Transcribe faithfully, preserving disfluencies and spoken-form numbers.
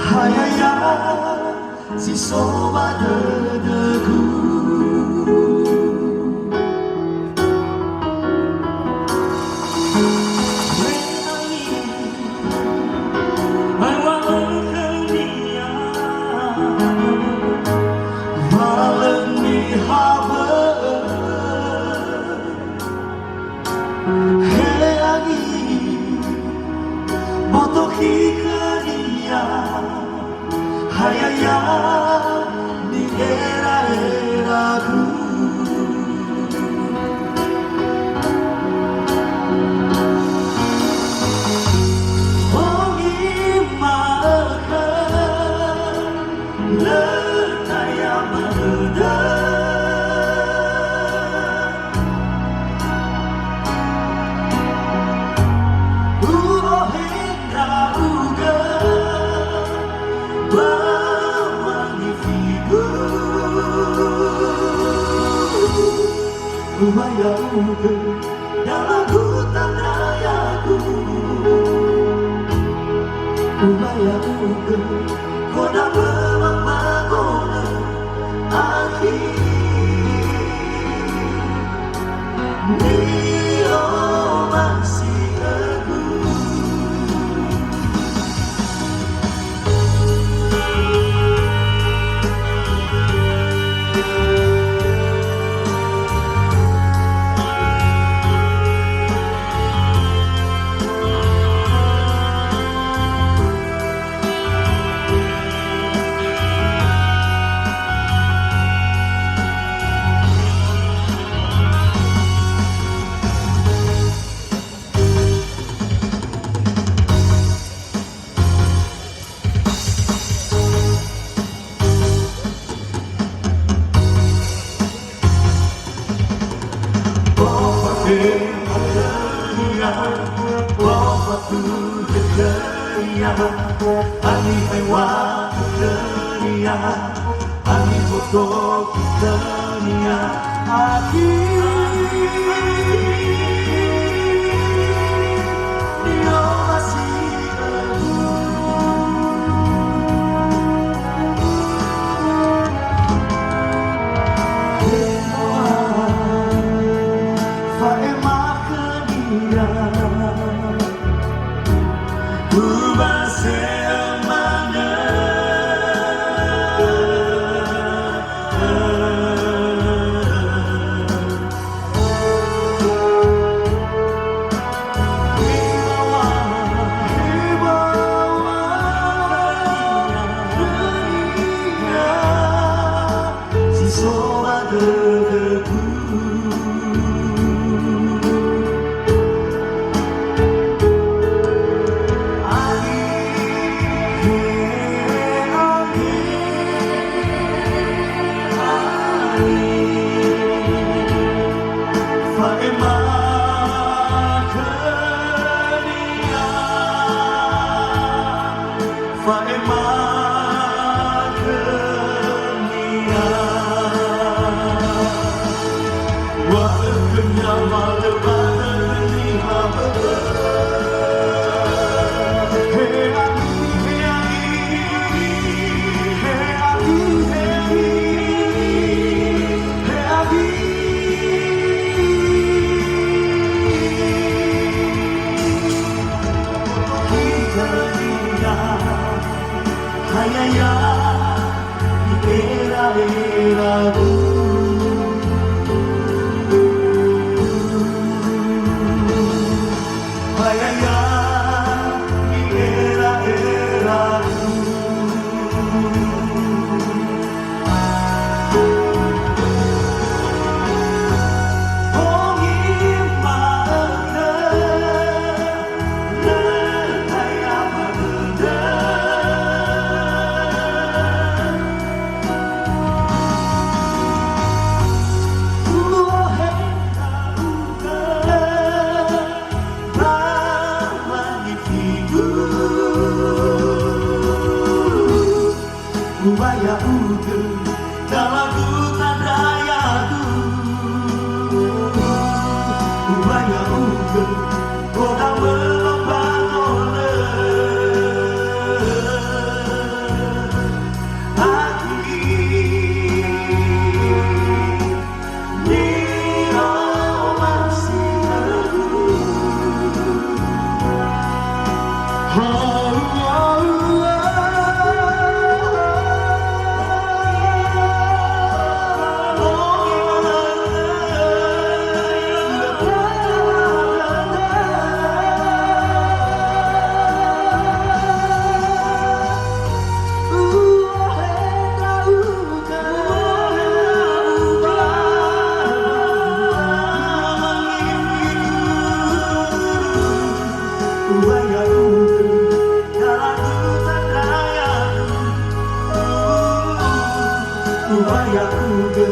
Hayaya si so ba dödögu. Menangis, mewa'ö khönia, wa lö nihabö'ö. He angin, boto khi khönia, hayaya ni'era'eragu. Bongi ma'ökhö, lö tayama dödö. U'ohe ndra'ugö ba wangifigu. Umaya'ugö dalagu tandrayagu. Umaya'ugö khöda wöma ba gölö akhi. Ni'omasi'ögu. Si so ba dödögu. Ani, he, ani, ani. Fa'ema khönia. Fa'ema khönia. Wa'ö khönia wa lö ba dödö niha bö'ö. He ani, he ani, he ani, he ani, he ani. Hayaya ni'era'eragu. Hayaya ni'era'eragu. Ubaya'ugö dalagu tandrayagu. Ubaya'ugö khöda wöma ba gölö. Ba ya'ugö,